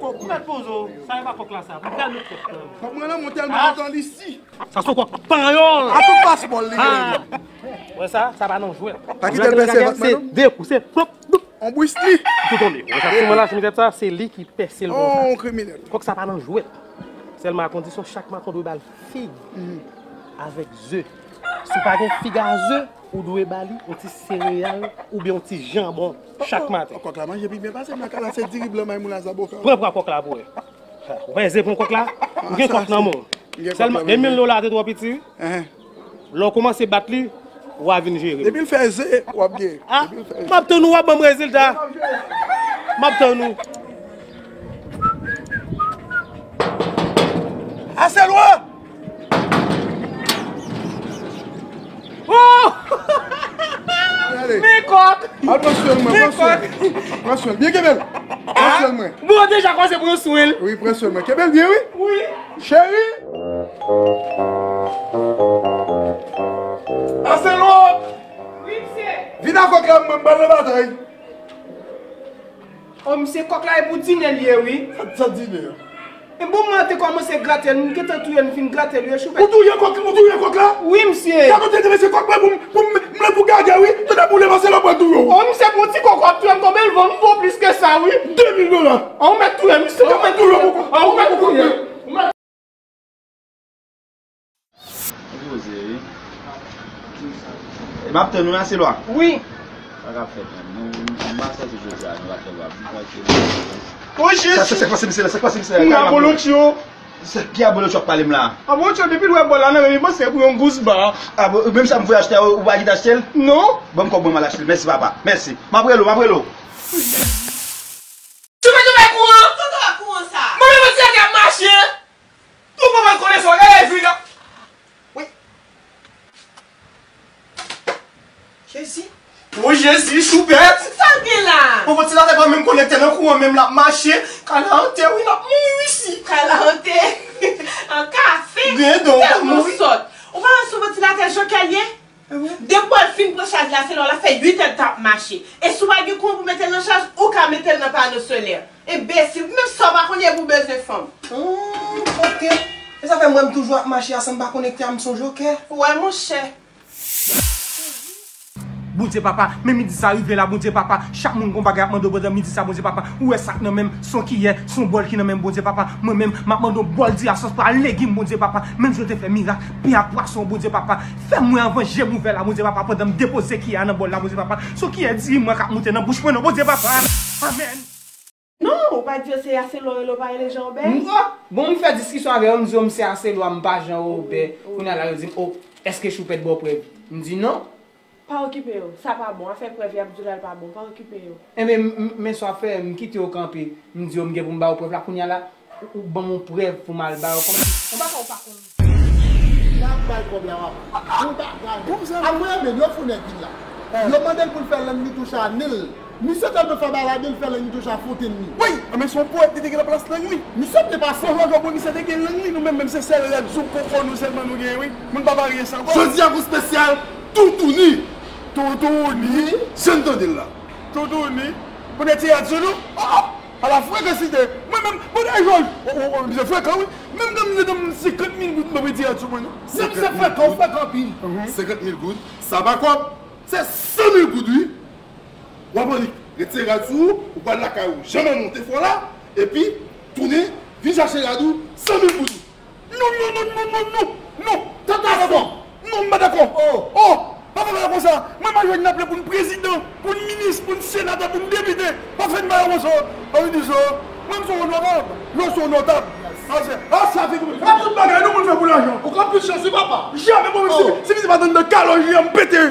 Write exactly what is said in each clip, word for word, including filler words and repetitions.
Ou mèt poze w, sa e pa kòk la sa. Pou m pral met kòk la. Kòk mwen nan, mwen tèlman kontan li si. Sa se kòk panyòl. A tout pasbòl li genyen. Wè sa, sa pa nan jwèt. Pa kite l pèse vant mwen non. Se de kou, se plop, plop. On bris li. Tou tonbe. Wè sa, si mwen lage tèt sa, se li ki pèse l konsa. On kriminèl. Kòk sa pa nan jwèt. Sèlman a kondisyon chak maten w dwe ba l fig avèk ze. Si w pa gen fig a ze, ou dwe ba li yon ti sereyal oubyen yon ti janbon chak maten. Kòk la manje pi byen pase m nan kay la, se diri blan may moun la zaboka. Pran pwa kòk la pou wè. Ou wè ze pran kòk la? Ou gen kòk nan men w. Sèlman de mil dola te twò piti. Lè w kòmanse bat li, w a vin jere. Depi l fè ze, w ap gen. Ah, m ap tann ou, w ap ban m rezilta. M ap tann ou. Aselwa! Oh! Men kòk! Al pran swen mwen, pran swen. Pran swen. Byen kenbe l. Pran swen mwen. Bon, deja kòmanse pran swen l. Wi, pran swen mwen. Kenbe l byen, wi. Wi. Cheri! Aselwa! Wi, misye. Vin ak kòk la, mwen, m pral nan batay. O, misye, kòk la e pou dine l ye, wi. Sa, sa dine a? E bon, mwen te kòmanse grate l, m gentan touye l, m fin grate l, wi, e choupèt. Ou touye kòk, ou touye kòk la? Wi, misye. Gade w te tande se kòk mwen pou m, pou m, m lè pou gade, wi. Tande boule pase lòt mwen touye w. O, misye, pou ti kòk w ap touye m, konbyen l vo m vo plis ke sa, wi. De mil dola. O, ou mèt touye m, misye. Ou mèt touye m. O, ou mèt touye m. Ou poze, wi. E m ap tann ou, Aselwa. Wi. Sa k ap fèt menm? Nou, nou, nou pa sòti jodi a, nou pa fè lwa. Vin trankil. O Jezi! Sa, sa, sa k pase misye la? Sa k pase misye la? Kay m ap boule. Abolotcho. Se ki Abolotcho ap pale m la? Abolotcho, depi l wè bòl la nan men m, li panse pou yon gous ba. A bon, menm sa m voye achte a, ou pa kite achte l? Non. Ban m kòb mwen, m al achte l. Mèsi, papa. Mèsi. M ap rele w, m ap rele w. Toufe, toufe kouran! Toufe kouran sa! Mwen menm ventilatè ap mache! Ou pa pral konnen sa, gade fri la. Wi. Jezi. O Jezi, choupèt. Sa l gen la? Bon, ventilatè pa menm konekte nan kouran, menm l ap mache. Kay la an tè, wi, n ap mouri isi. Kay la an tè. An kafe. Gen don, w ap mouri. Tèlman sòt. Ou pa wè sou ventilatè jan kè l ye? Depi w al fin pran chaj la, se lè w la fè uit è l t ap mache. E si w pa gen kouran pou mete l nan chaj, ou ka mete l nan pano solè. Enbesil, menm sa w pa konn ye pou bezwen fanm. Hmm, ok. E sa fè mwen m toujou ap mache a san m pa konekte a, m son jokè. Wè, monchè. Bondye papa, men midi sa rive la, Bondye papa. Chak moun gon bagay ap mande w pandan midi sa, Bondye papa. Ou wè sa k nan men m, son kiyè, son bòl ki nan men m, Bondye papa. Mwen menm, m ap mande w bòl diri a sòs pa legim, Bondye papa. Menm jan w te fè mirak, pen ak pwason, Bondye papa. Fè m wè anvan je m ouvè la, Bondye papa, pandan m depoze kiyè a nan bòl la, Bondye papa. Son kiyè diri mwen k ap moute nan bouch mwen non, Bondye papa. Amèn. Non, ou pa di yo se Aselwa yo rele, ou pa rele Jan Obè? M, o, bon, m fè diskisyon avè yo, m di yo m se Aselwa, m pa Jan Obè. Kounye a la, yo di m, o, èske Choupèt ba w prèv? M di non. Pa okipe yo, sa pa bon, afè prèv y ap di w la, l pa bon, pa okipe yo. Enben, m, m, men sa w ap fè, m kite yo kanpe, m di yo m gen pou m ba yo prèv la, kounye a la, ou, ou ban m yon prèv pou m al ba yo, kòmsi, yon bagay ou pa konn. N ap bay kòb la, w ap. Pou bagay. Apre, men, yo fou nèg vin la. Yo mande l pou l fè lang li touche a nen l. Misye tèlman fè bagay la byen, l fè lang li touche a fontenn li. Wi! Anben, se yon pwèt li te gen nan plas lang li. Misye te pase. Bon, bon, bon, misye te gen lang li, nou menm, menm se sèl rèd sou koko nou sèlman nou genyen, wi. Moun pa varye sa ankò. Jodi a, kou espesyal, Toutouni. Toutouni? Jan n tande l la. Toutouni? Pou nèg tirat sou nou? Oh, oh! A la frekansite! Mwen menm, mwen dèyè Jòj! O, o, o, misye frekan, wi! Menm kan m gen senkant mil goud, mwen pran tirat sou mwen, non. Menm se frekan, ou frekan anpil. Senkant mil goud, sa pa kòb. Se san mil goud, wi. W ap annik retire rad sou ou, ou pral lakay ou, jan manman w te fè w la, epi tounen, vin chache rad ou, san mil goud. Non, non, non, non, non, non, non. Tentasion. Non, m pa dakò. Oh. Oh, pa fè bagay konsa. Mwen, m a jwenn n ap lè pou n prezidan, pou n minis, pou n senatè, pou n depite. Pa fè n bagay konsa. Pa vin di sa. Mwen, m se yon onorab. Lè w se onorab. Ase, ase avèk ou. Pa tout bagay, nou moun fè pou lajan. Ou ka plis chans, wi, papa. Jamè, mwen, si, si misye pa t anndan kalòj li an, m pete.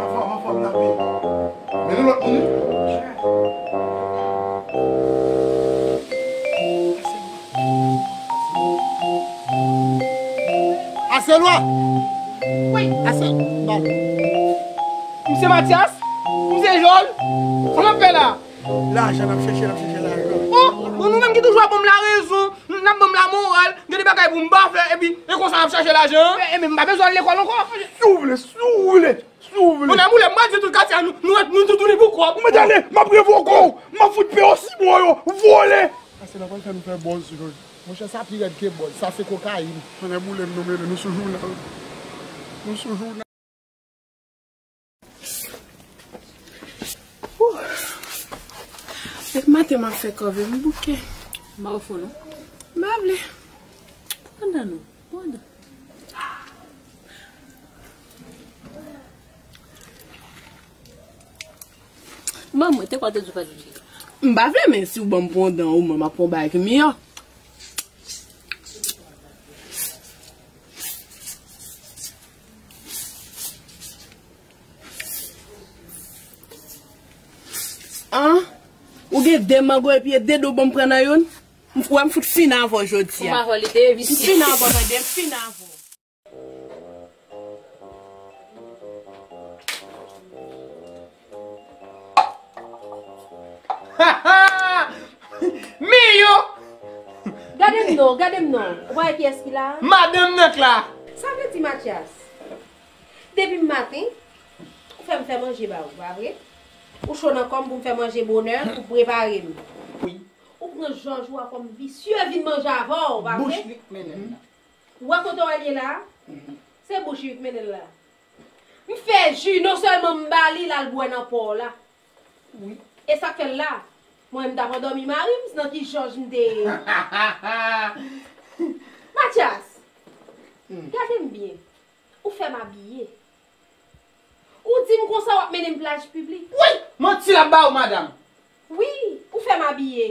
Anfòm, anfòm, n ap viv. Men nou lòt moun, wi. Aselwa! Wi. Ase, non. Misye Matyas? Misye Jòj? Sa n ap fè la? Lajan n ap chèche, n ap chèche lajan. Oh, bon, nou menm ki toujou ap ban m larezon, n ap ban m lamoral, gen de bagay pou m pa fè, epi e konsa n ap chèche lajan an? E, e men m pa bezwen al lekòl ankò. Si w vle, si w vle, si w vle. Tonnè boule, m pral di tout katye a, nou, nou, nou toutouni pou kòb. Ou mèt ale, m ap revoke w, m ap fout peye w sibon yo, vòlè. Ase la pral fè nou fè bòz sou Jòj. Monchè, sa pi rèd ke bòz, sa se kokayin. Tonnè boule m, nou mele, nou sou jounal. Nou sou jounal. Wouh. Depi maten m ap fè kòve, m bouke. M pa ofri w non. M pa vle. Pran dan nou. Pran dan. Manman, te kwa te di w pa di. M pa vle, men si w ban m pran dan ou, mwen m ap pran bagay ki miyò. An? Ou gen de mango epi e de do ban m pran nan youn? M, wè m fout fin avè w jodi a. Ou pa vòlè, te visye. M fin avè w, tande, m fin avè w. Miyo! Gade m non, gade m non. Ou pa wè kiyès ki la a? Madanm nan k la. Sa vle di, Matyas, depi maten, ou fè m fè manje ba ou, pa vre? Ou cho nan kò m pou m fè manje bonè, pou prepare m. Wi. Ou pran Jòj ou a kòm visye vin manje avè w, pa vre? Bouch li k mennen l la. Ou wè kote w al ye la a? Se bouch li k mennen l la. M fè ji, non sèlman m ba li, l al bwè nan pò w la. Wi. E sa k fè l la? Mwen, m t ap andòmi mari m, nan ki Jòj m te ye? Matyas, gade m byen. Ou fè m abiye. Ou di m konsa w ap mennen m plaj piblik. Wi! Manti l ap ba ou, madanm. Wi, ou fè m abiye.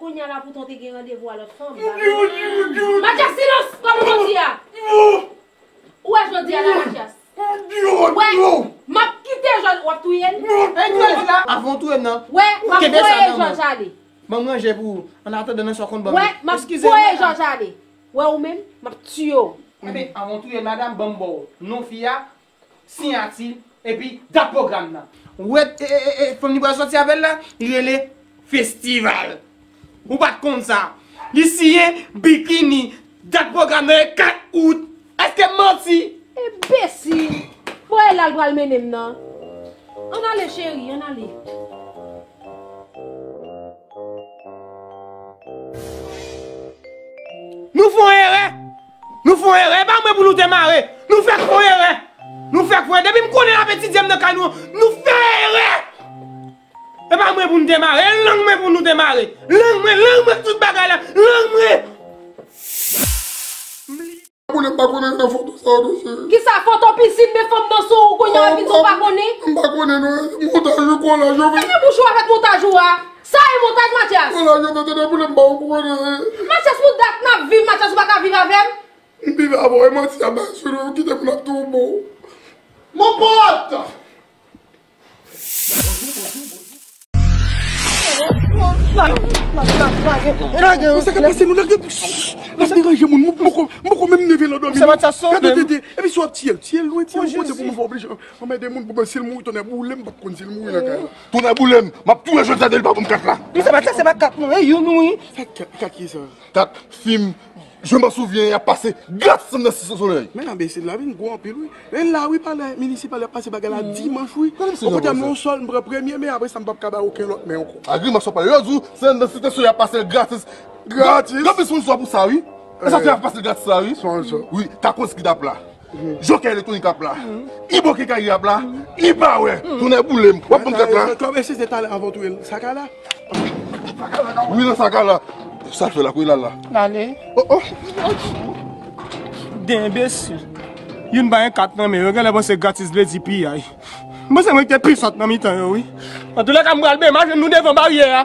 Kounye a la poutan w te gen randevou a lòt fanm, pa vre? Matyas, silans! Kòman w di a? Ou wè jodi a la, Matyas? Wè, m ap kite Jòj, w ap touye l? Avan w touye m nan. Wè, m ap voye Jòj ale. Ban m ranje pou ou. An atandan nan sa w konn ban m. Wè, m ap voye Jòj ale. Wè ou menm, m ap tiye w. Ebyen, avan w touye l, madanm, ban m ba w non fi a, siyati l, epi dat pwogram nan. Ou wè, e, e, e, e, fanm li pral sòti avè l la, li rele Festival. Ou pa t konn sa? Li siyen Bikini, dat pwogram nan e kat out. Èske m manti? Enbesil! Bon, e la l pral mennen m nan. Ann ale, cheri, ann ale. Nou fè yon erè! Nou fè yon erè! E pa mwen pou nou te mare! Nou fèk fè yon erè! Nou fèk fè yon erè! Depi m konnen l ap etidye m nan kay nou an, nou fè erè! E pa mwen pou nou te mare! E lang mwen pou nou te mare! Lang mwen, lang mwen tout bagay la! Lang mwen! Abone m pa konnen nan foto sa yo tou, cheri. Kisa foto pisin, men fanm nan sou ou kounye a, epi di w pa konnen? M pa konnen non, montaj ou, kolaj yo. Fèmen bouch ou avèk montaj ou a. Sa e montaj, Matyas? Kolaj yo, tande, tande, boule m pa ou konnen. Matyas, pou dat n ap viv, Matyas, ou pa ka viv avè m? M viv avè w, e manti a bay sou nou, kite moun ap tou bon. Mon pote! Sa k ap pase nou la? N ap deranje moun. M poko, m poko menm leve nan dòmi. Gade tete. Epi si w ap tiye l, tiye l lwen, tiye l kote pou mwen fè oblije anmède moun pou mwen. Si l mouri, tonnè boule m, m p ap konn si l mouri nan kay la. Tonnè boule m, m ap touye jodi a depi l pa ban m kat la. Men se pa sa, se pa kat non, e youn wi. Sa kat, kat ki sa? Kat fim. Je me souviens, y ap pase gratis nan Site Solèy. Men enbesil la vin gwo anpil wi. Men la wi, palè minisipal y ap pase bagay la dimanch wi. Okontè m nan yon sòl, m pran premye, men apre sa m p ap ka bay okenn lòt men ankò. A grimas w ap pale. Yo di w se nan Site Solèy y ap pase l gratis. Gratis? Gen plis moun swa pou sa wi. E sa fè y ap pase l gratis la wi. Wi, Takos Kid ap la. Jokè Elektwonik ap la. Ibo Kenkayri ap la. Li pa wè. Tonnè boule m. W ap ban m kat la. Kòm esye se talè avan touye l. Sa ka la. Wi, nan sa ka la. Sa fè la, kounye la la. N ale. Oh, oh. De enbesil. Youn pa gen kat nan men yo. Genlè panse gratis vle di piyay. M panse mwen ki te pi sòt nan mitan yo, wi. Antoulèka, m pral byen, m a jwenn nou devan baryè a.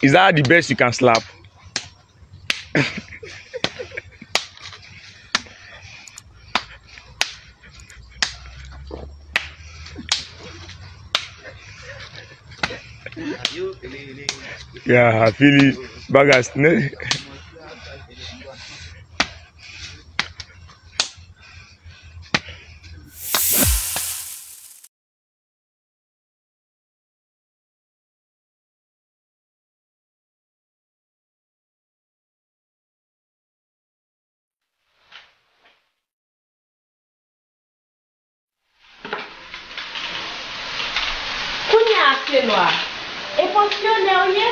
Iza a di bèsi kan slap. Ya, fini bagay, ne. Senwa. E pansyonè w ye?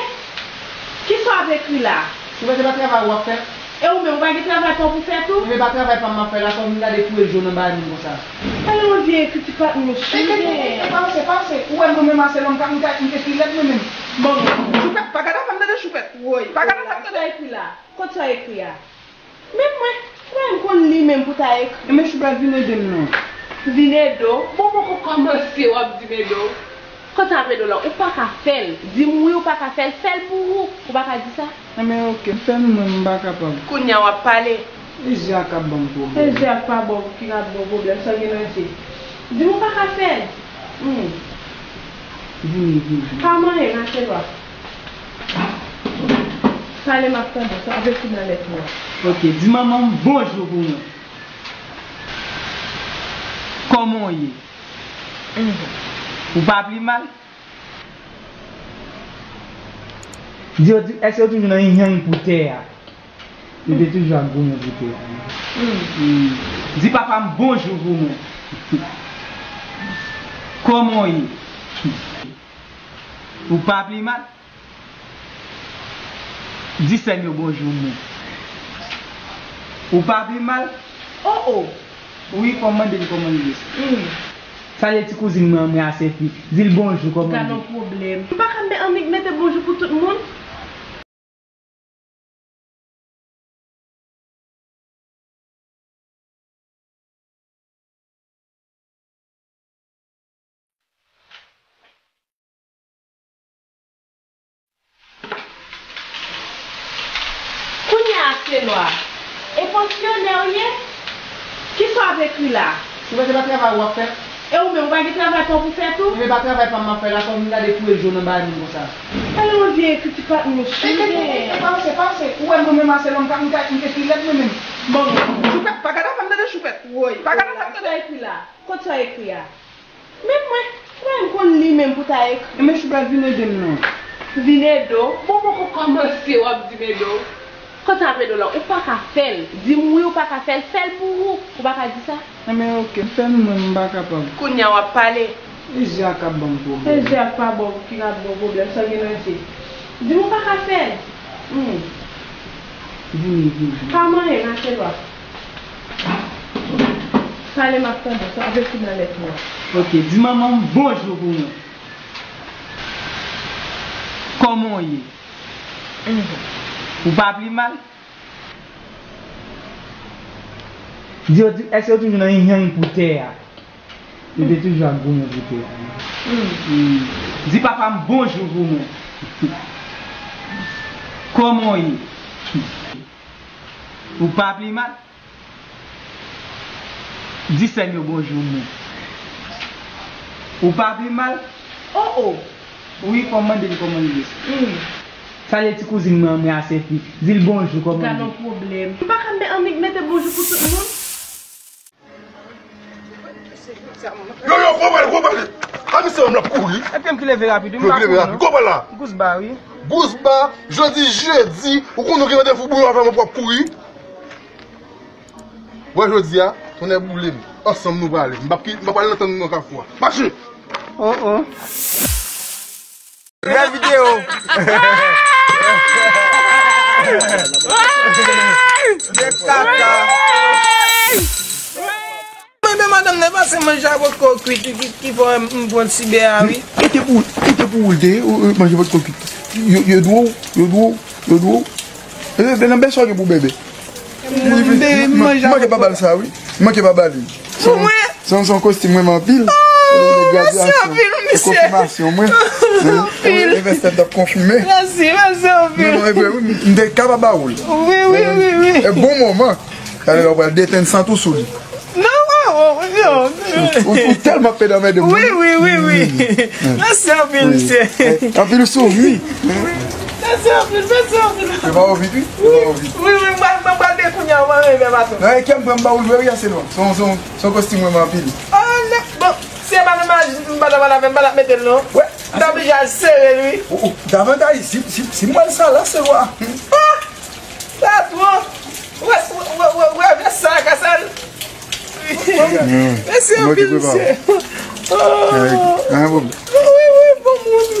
Kisa w ap ekri la? Ou mèt se pa travay w ap fè? E ou menm, ou pa gen travay pa w pou fè tou? Mwen pa travay pa m m ap fè la, sa w vin gade tou e jou nan bagay moun konsa. Tande yon vye ekriti pa t mouche. E, e, e, e, pase, pase. Ou wè mwen menm ase lòm ka m ka m te pi lèd mwen menm. Bon. Choupèt, pa gade afè m tande choupèt. Woy, pa gade afè m tande. Sa ekri la. Kot sa ekri a? Men mwen, mwen m konn li menm pou ta ekri. Men choupèt vin ede m non. Vin ede w? Bon, poko kòmanse w ap di m ede w. Kot sa ap ede w la? Ou pa ka fè l. Di m wi ou pa ka fè l, fè l pou ou. Ou pa ka di sa? Enben oke, m fè l mwen, m pa kapab. Kounye a w ap pale. E zye a k ap ban m pwoblèm. E zye a k pa ba w, ki ka ba w pwoblèm, sa gen nan zye. Di m ou pa ka fè l. Hmm. Vini, vini. Pa manyen, mache dwa. Pale m ap tande w, sa ap ekri nan lèt mwen. Oke, di manman m bonjou pou mwen. Kòman w ye? Mhm. Ou pa pi mal? Di yo, di, èske yo toujou nan yang pou tè a? Yo te toujou ap goumen pou tè a. Mm. Di papa m bonjou pou mwen. Kòman w ye? Ou pa pi mal? Di sè m yo bonjou mwen. Ou pa pi mal? Oh, oh. Wi, fò m mande l kòman l ye. Mm. Salye ti kouzin mwen an, mwen a Sefi. Di l bonjou, kòman l ye? Gad yon pwoblèm. M pa ka met, annik mete bonjou pou tout moun. Kounye a, Senwa, e pansyonè w ye? Kisa w ap ekri la? Ou mèt se pa travay w ap fè? E ou menm, ou pa gen travay pa w pou fè tou? Mwen pa travay pa m m ap fè la, sa w vin gade tou e jou nan bagay moun konsa. Tande yon vye ekriti pa t mouche. E, e, e, e, pase, pase. Ou wè mwen menm ase lòm ka m ka m te pi lèd mwen menm. Bon. Choupèt, pa gade afè m tande choupèt. Woy, pa gade afè m tande. Sa ekri la. Kot sa ekri a? Men mwen, mwen m konn li menm pou ta ekri. Men choupèt vin ede m non. Vin ede w? Bon, poko kòmanse w ap di m ede w. Kot sa ap ede w la? Ou pa ka fè l. Di m wi ou pa ka fè l, fè l pou ou. Ou pa ka di sa? Enben oke, m fè l mwen, m pa kapab. Kounye a w ap pale. E zye a k ap ban m pwoblèm. E zye a k pa ba w, ki ka ba w pwoblèm, sa gen nan zye. Di m ou pa ka fè l. Hmm. Vini, vini. Pa manyen, mache dwa. Pale m ap tande w, sa ap ekri nan lèt mwen. Oke, di manman m bonjou pou mwen. Kòman w ye? Mhm. Ou pa pi mal? Di yo, di, èske yo toujou nan yang pou tè a? Yo te toujou ap goumen pou tè a. Mm. Mm. Di papa m bonjou pou mwen. Kòman w ye? Ou pa pi mal? Di sè m yo bonjou mwen. Ou pa pi mal? Oh, oh. Wi, fò m mande l kòman l ye. Mm. Salye ti kouzin mwen an, mwen a Sefi. Di l bonjou, kòman l ye? Gad yon pwoblèm. M pa ka met, annik mete bonjou pou tout moun. Yo, yo, gwo bal, gwo bal. A misye menm l ap kouri. E pye m ki leve rapid, wi, m pa kouri non. Gwo bal la. Gous ba, wi. Gous ba, jodi jedi, ou konn ou gen randevou bouyon avè mwen pou w ap kouri. Wè jodi a, tonnè boule m. Ansanm nou prale. M p ap ki, m p ap al nan tann nou nan kafou a. Mache! Oh, oh. Bèl videyo. De kaka. Mwen men madanm nan pase manje a potko kwit ki, ki, ki fè m pran ti bè a, wi. Kite pou, kite pou ou l te ye, ou, ou manje potko kwit. Yo, yo dwe w, yo dwe w, yo dwe w. E, e, nan bèl sa w gen pou bèbè. Mwen, mwen, mwen, manje a potko. Manke pa ba l sa, wi. Manke pa ba li. Se yon, se yon, se yon kostim mwen renmen anpil. Oh, mèsi anpil, misye. Konfimasyon mwen. Anpil. Envèstè m t ap konfime. Mèsi, mèsi anpil. Non, non, e vre, wi, m, m te ka pa ba ou l. Wi, wi, wi, wi. E bon moman. Talè la, w pral detenn sant ou sou li. Non, non, non, non. Ou, ou, ou tèlman pede anmède moun. Wi, wi, wi, wi. Mèsi anpil, misye. Anpil souri. Mèsi anpil, mèsi anpil. Se pa ou vit, wi. Se pa ou vit. Wi, wi, mwen, mwen pral de kounye a, mwen renmen baton. Nan, e kè m pran m ba ou l vre, wi, ase lwen. Se yon, se yon, se yon kostim mwen renmen anpil. Ah, non, bon, si e pa nan maji, m pa ta pral avè m, m pa ta mete l, non. Wè. M ta oblije al sere l, wi. Ou, ou, davantaj, si, si, si m wè l sa la, se lwa. Ah! Sa twò. Wè, wè, wè, wè, wè, wè sa, ka sa l. Mèsi anpil, mesye. Oh. Wi, wi, bon moun.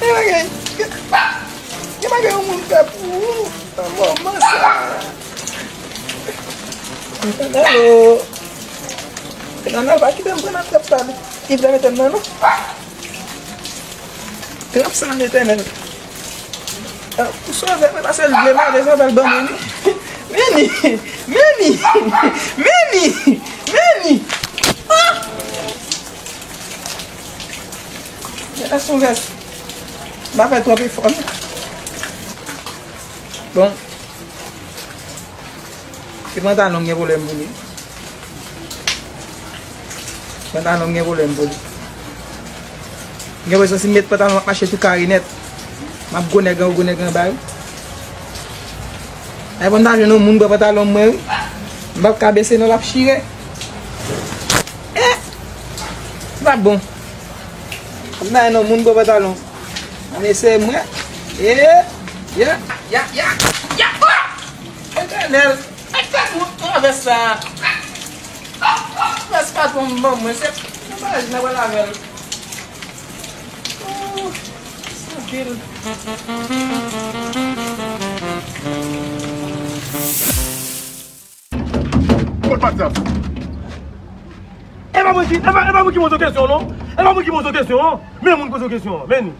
Gen bagay, gen bagay yon moun fè pou ou nan moman sa. Hello. Nan, nan, pa kite m pran nan trap sa, li. Li vle mete m nan, non. Trap sa, Letènèl. Ah, pou sove mwen, paske l vle m ale, sa fè l ban mwen, wi. Meni! Meni! Meni! Meni! Ah! Vès yon vès. M pa fè twòp efò, non. Bon. Se pantalon m gen pwoblèm pou li. Pantalon m gen pwoblèm pou li. M gen enpresyon si m met pantalon, m ap mache tou kare nèt. M ap gwo nèg anwo, gwo nèg anba, wi. Ay, bon, m ta jwenn yon moun pran pantalon mwen, wi. M p ap ka bese, non, l ap chire. Eh! Sa p ap bon. M ta jwenn yon moun pran pantalon. Ann eseye m wè. Eh! Ya, ya, ya, ya! Ah! Etènèl! Ay, fè m yon travès sa. Travès patwon m ban mwen, se yon bagay m pral avè l. Oh, se anpil. Kot Matya? E pa mwen ki, e pa, e pa mwen ki poze w kesyon, non. E pa mwen ki poze w kesyon, non. Men moun poze w kesyon, men.